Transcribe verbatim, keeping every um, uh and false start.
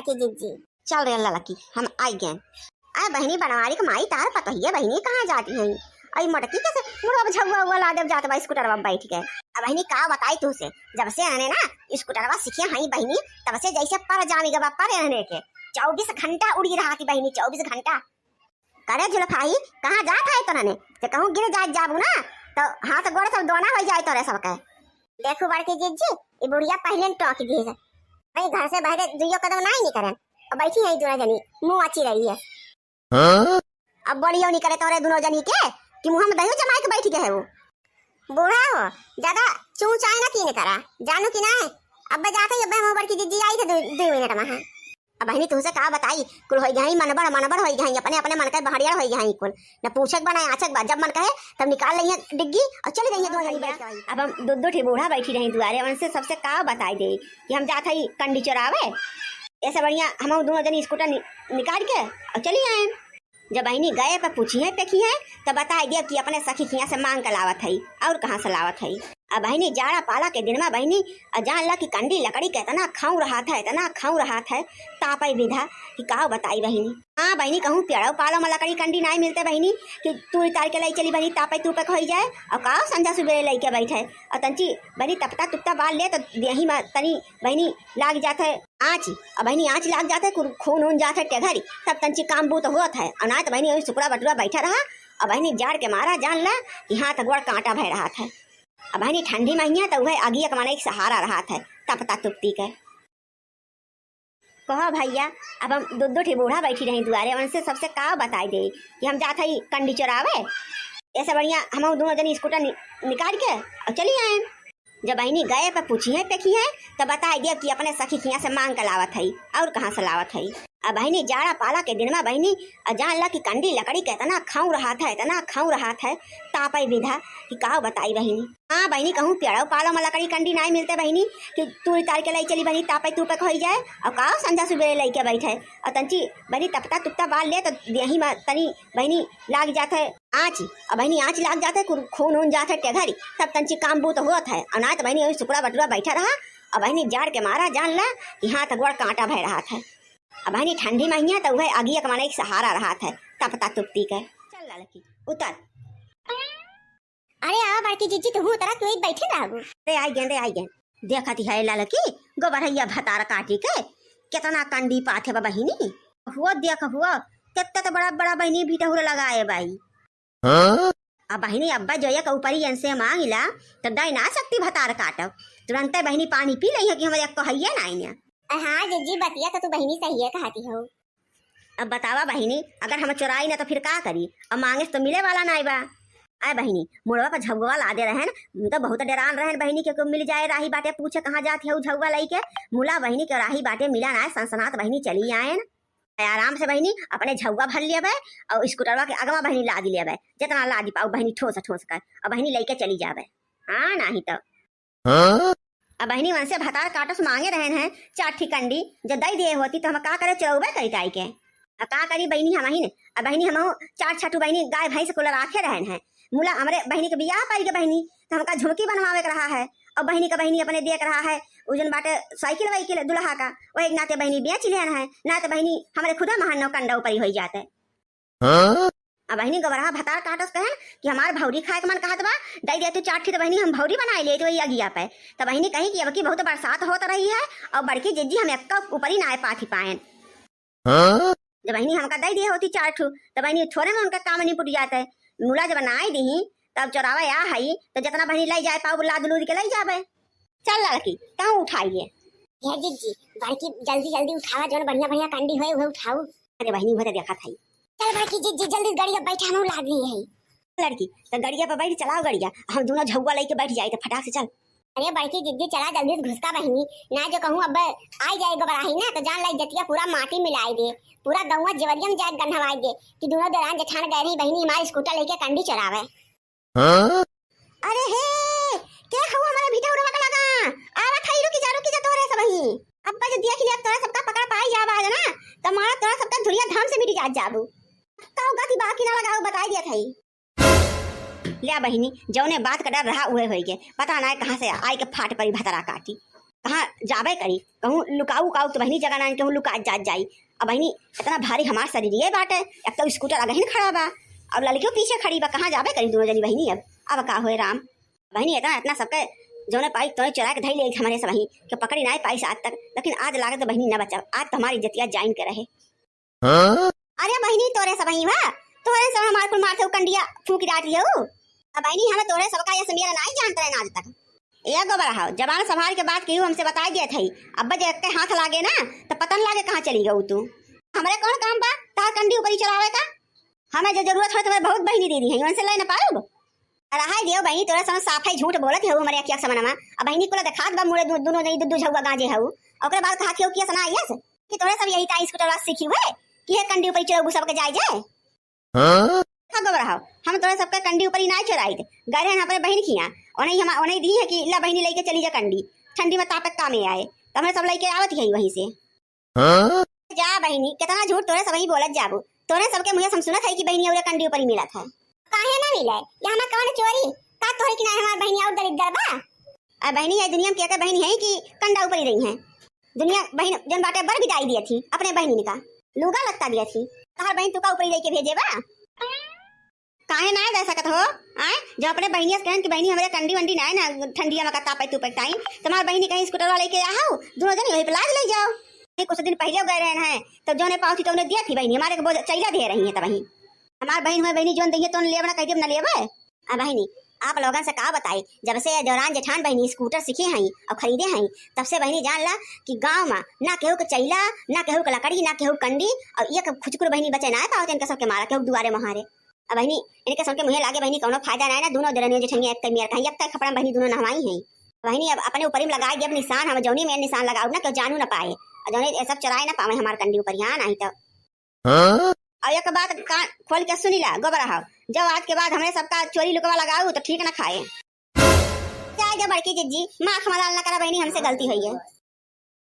कि जिज्जी। चल रे ललकी, हम आई गए। अरे बहिनी, बनवारी के माई, तार पतोहिया बहिनी कहाँ जाती हैं? अई मोटकी कैसे मुड़वा झउआ उआ लादे जात बा स्कूटरवा पे बैठ के। अब बहिनी का बताई तुहसे, जब से एनने ना स्कूटरवा सीखे हई बहिनी, तब से जैसे पर जामी गवा पर एनने के। चउबीस घंटा उड़ी रहती बहिनी, चउबीस घंटा। करे जुल्फाई, कहाँ जात है तोरने? जे कहूँ गिर जात जाबू ना, तो हाथ गोड़ सब दोना होइ जाए तोरे सबके। देखू बड़की जिज्जी, ई बुढ़िया पहिले न टोक दी है। भाई घर से बहरे दुइयो कदम नाई निकरन। अब बैठी है दुनो जनी, मुँह आची रही है। हाँ? अब बड़ियो निकरे तोरे दुनो जनी के, कि मुँह में दहियो जमाए के बैठ गए है वो। बूढ़ा हो, ज्यादा चूं चाय ना कीने करा, जानू कि नाई? अब जाते ही अब हम बड़की जिज्जी आई थे दु, दु मिनट में, हाँ। अब बहिनी तुहसे का बताई, कुल होई गई मनबड़, मनबड़ होई गई, अपने, अपने मन के बहरिया होई गई कुल। न पूछक बा, न आछक बा, जब मन कहे तब निकाल लइहे डिग्गी और चली गई है दुनो जनी बैठ के। अब हम दो, दो ठे बूढ़ा बैठी रही दुआरे, उनसे सबसे का बताई दे कि हम जात हई कंडी चोरावे। ऐसे बढ़िया हम दुनो जनी स्कूटर नि-, निकाल के और चली आए। जब बहिनी गए पे पूछी है, पेखी है, तब बताई दिया कि अपने सखी खिया से मांग के लावत हई, और कहाँ से लावत हई। अब बहिनी जाड़ा पाला के दिन में बहिनी, अ, जान ला कि कंडी लकड़ी के इतना खाऊ रहत है, इतना खाऊ रहत है, तापई विधा कि का बताई बहिनी। हाँ बहिनी, कहूँ पेड़ो पालो में लकड़ी कंडी नाई मिलते बहिनी, कि तूर तार के लाई चली बहिनी, तापई तूपे होई जाए, और का संझा सुबेरे लइके बैठे, और तंची बहिनी तपता तुपता बाल ले तो देही में तनी बहिनी लाग जात है आँच, और बहिनी आँच लाग जात है, कु-, खून ऊन जात है टेघरी, तब तंची काम बूत होत है, और ना तो बहिनी वही सुकड़ा बटुरा बैठा रहा, और बहिनी जाड़ के मारा जान ला कि हाथ गोड़ कांटा भय रहत है। अब बहिनी ठंडी महीना तो वह अगिया के माने एक सहारा रहत है, तपता तुपती के। कहो भैया, अब हम दो दो ठे बूढ़ा बैठी रही दुआरे, उनसे सबसे का बताई दे कि हम जात हई कंडी चोरावे। ऐसे बढ़िया हम दुनो जनी स्कूटर नि-, निकाल के और चली आए। जब बहिनी गए पे पूछी है, पेखी है, तो बताई दिया कि अपने सखी खिया से मांग के लावत हई, और कहाँ से लावत हई। अब बहिनी जाड़ा पाला के दिन में बहिनी, अ, जान ला कि कंडी लकड़ी के इतना खाऊ रहत है, इतना खाऊ रहत है, तापई विधा कि का बताई बहिनी। हाँ बहिनी, कहूँ पेड़ो पालो में लकड़ी कंडी नाई मिलते बहिनी, कि तूर तार के लाई चली बहिनी, तापई तूपे होई जाए, और का संझा सुबेरे लइके बैठे, और तंची बहिनी तपता तुपता बाल ले तो देही में तनी बहिनी लाग जात है आँच, और बहिनी आँच लाग जात है, कु-, खून ऊन जात है टेघरी, तब तंची काम बूत होत है, और ना तो बहिनी वही सुकड़ा बटुरा बैठा रहा, और बहिनी जाड़ के मारा जान ला कि हाथ गोड़ कांटा भय रहत है। अब बहिनी ठंडी महीना तो वह अगिया के माने एक सहारा रहत है, तपता तुपती के। चल ललकी, उतर। अरे आवा बड़की जिज्जी, तुहू उतरा, क्यों बैठे रहबू? अरे आई गेन, रे आई गेन। देखत है ललकी, गोबरहैया भतार काटी के, केतना कंडी पाथे बा बहिनी। हुआ देख हुआ, केतना तो बड़ा बड़ा बहिनी भिटहुर लगाए बाई। हाँ? अब बहिनी अब्बा जोया के ऊपरी इनसे मांगिला, तो दई ना सकती भतार काटो। तुरंते बहिनी पानी पी लई है कि हमरे एक्को हइये नाई है। अ, हाँ जिज्जी, बतिया तो तू बहिनी सही है कहती हो। अब बतावा बहिनी, अगर हम चोराई ना तो फिर का करी? अब मांगे से तो मिले वाला नाई बा। आय बहिनी, मुड़वा पर झगुआ लादे रहन, हम तो बहुत डेरान रहन बहिनी, के कोई मिल जाए राही बाटे, पूछे कहाँ जात है उ झगुआ लइके। मुला बहिनी के राही बाटे मिला नाई, सनसनात बहिनी चली आयन। आराम से बहिनी अपने झगुआ भर लिया बे और स्कूटरवा के अगवा बहिनी लाद लिया बे, जितना लादी पाऊ बहिनी ठोस ठोस कर, और बहिनी लइके चली जाबे। हाँ, नाही तो। हाँ? अब बहिनी उनसे भतार काटस मांगे रहन है चार ठी कंडी, जो दई दिए होती तो हम का करे, चोरउबे करी ताई के। अब का करी बहिनी हमहिन, अब बहिनी हमहू चार छठू बहिनी गाय भैंस कुल राखे रहन है। मुला हमरे बहिनी के बियाह पाई के बहिनी, तो हमका झुमकी बनवावे के रहा है, और बहिनी का बहिनी अपने दे के रहा है, उ जन बाटे साइकिल वाइकिल दुल्हा का, वही नाते बहिनी बेच लेन है, ना तो बहिनी हमरे खुदा महान नौ कंडा ऊपरी होई जाते। हाँ? अब बहिनी गोबरहा भतार काटस कहन कि हमार भौरी खाए के मन कहत बा, दई दे तू चार ठी तो बहिनी हम भौरी बनाए लेत वही अगिया पे। तो बहिनी कही कि अब की बहुत बरसात होत रही है और बड़की जिज्जी हम एक्का ऊपरी नाय पाथी पाएन। हाँ? जब बहिनी हमका दई दिए होती चार ठू, तो बहिनी थोड़े में उनका काम निपुट जाते। मुला जब नाय दिही, तब चोरावे आ हई, तो जितना बहिनी लई जाए पाऊ लाद लूद के लई जाबे। चल लड़की, तहूँ उठाइए। हे जिज्जी, बड़की जल्दी जल्दी उठावा, जौन बढ़िया बढ़िया कंडी होए उहे उठाऊ। अरे बहिनी, उहे तो देखत हई। चल बड़की जिज्जी, जल्दी गड़िया बैठा, हमहू लाग गई है। लड़की, तो गड़िया पर बैठ, चलाओ गड़िया, हम दोनों झउआ लेके बैठ जाए तो फटाक से चल। अरे बड़की जिज्जी, चला जल्दी से घुसका बहिनी, ना जो कहूँ अब आई जाए गोबराही ना, तो जान लाई जतिया पूरा माटी मिलाई दे, पूरा गौवा जेवरिया में जाए गन्हवाई दे कि दोनों देरान जेठान गए रही बहिनी हमारे स्कूटर लेके कंडी चोरावे। हाँ? अरे हे, के हऊ हमारे भीतर उड़वा के लगा? आवत हई, रुकी जा, रुकी जा, तोहरे सब ही। अब बस देख लिया, तोरा सबका पकड़ पाई जाबा ना, तो मारा तोरा सबका धुरिया धाम से मिट जात जाबू। कहू गति बाकी ना लगाऊ, बताई दिया थई। ले बहिनी, जौने बात का डर रहा उहे होई गे। पता ना कहाँ से आई के फाट परी भतरा काटी। कहाँ जाबे करी, कहूँ लुकाऊ उकाऊ तो बहिनी जगह ना, कहूँ लुका जात जाई। अब बहिनी इतना भारी हमार शरीर ये बाटे, एक तो स्कूटर अगहिन खड़ा बा और लड़कियों पीछे खड़ी बा, कहाँ जाबे करी दोनों जनी बहिनी? अब अब का होए राम। बहिनी इतना इतना सबके जौने पाई तोने चुरा के धई ले हमरे सबही के पकड़ी ना पाई आज तक, लेकिन आज लागत बहिनी ना बचा, आज तो हमारी इज्जतिया जाइन के रहे। हाँ? अरे बहिनी, तोरे सबही हुआ, तोरे सब हमार कुल मारते उ कंडिया फूंकी डाट दियो। अब बहिनी, हमें तोरे सबका ये समियारा नाई जानत रहे ना आज तक। ए गोबर हाव, जबान संभार के बात केहू हमसे बताई देत हई। अब जे एक्के हाथ लागे ना, तो पता न लागे कहाँ चली गऊ तू। हमरे कौन काम बा तहार कंडी ऊपरी चलावे का? हमें जो जरूरत हो तुम्हें बहुत बहिनी दे दी है, उनसे ले न पाउब। रहाई दियो बहिनी, तोरे सब साफे झूठ बोलत हऊ हमरे अखिया के समनमा। अब बहिनी कुल देखात बा मुड़े दु-, दुनो जनी दु-, दु झउआ गांजे हऊ। ओकरे बाद कहा केहू किया सना आइयस कि तोरे सब यही ताई स्कूटर वाला सीखी हुए कि ये कंडी ऊपर चढ़बू सबके जाए जाए। हाँ? हाँ गोबर हाव, हम तोरे सबके कंडी ऊपर ही ना चढ़ाई। गए हैं अपने बहिन खिया, उन्हें हम, उन्हें दी है कि ला बहिनी लेके चली जा कंडी, ठंडी में तापक कामे आए, तो हमरे सब लेके आवत ही वहीं से। हाँ? जा बहिनी, कितना झूठ तोरे सबही बोलत जाबू। तोरे सबके मुँहे से हम सुनत है कि बहिनी औरे कंडी ऊपर ही मिलत है। काहे ना मिले? ये हमार कवन चोरी? का तोरे किनारे हमार बहिनी और दलिद्दर बा? आ बहिनी, ये दुनिया में केकर बहिनी है कि कंडा ऊपर ही रही है? दुनिया बहिन जन बाटे बर बिदाई दिया थी अपने बहिनी का, लूगा लत्ता दिया थी। तहार बहिन तू का ऊपर ही लेके भेजे बा? काहे ना दे सकत हो? आए, जो अपने बहिनिया से कहन कि बहिनी हमरे कंडी वंडी ना है ना, ठंडिया में का तापे तू पकताई, तुम्हार बहिनी कहीं स्कूटर वाले के आओ, दोनों जनी वही पे लाद ले जाओ। ये कुछ दिन पहले गए रहे हैं, तब जौने पावती तौने दिया थी बहिनी, हमारे को बोझ चैला दे रही है तब वहीं। हमार बहिन हुए बहिनी जोन दइए तौन लेब ना कह देब ना लेबे। आ बहिनी, आप लोगन से का बताई, जब से ये देवरान जेठान बहिनी स्कूटर सीखे हैं और खरीदे हैं, तब से बहिनी जान ला कि गांव में ना केहू के चैला, ना केहू के लकड़ी, ना केहू के कंडी, और एक खुचकुर बहिनी बचे ना पावत इनका सबके मारा केहू दुआरे महारे। अब बहिनी, इनके सबके मुँहे लागे बहिनी कौनो फायदा ना है ना, दोनों देवरानी जेठनिया एक मेर का है, एक खपड़ा में बहिनी दोनों नहवाई हैं। बहिनी अब अपने ऊपर ही लगाए गए निशान, हम जौनी में निशान लगाओ ना केहू जानू ना पाए, और जौने ये सब चुराए ना पावे हमार कंडी ऊपर यहाँ नहीं तो। हाँ? और एक बात कान खोल के सुनी ला गोबर हाव, जब आज के बाद हमरे सबका चोरी लुकवा लगाऊ तो ठीक ना खाए। जाए जा बड़की जिज्जी, माफ मलाल ना करा बहिनी, हमसे गलती हुई है।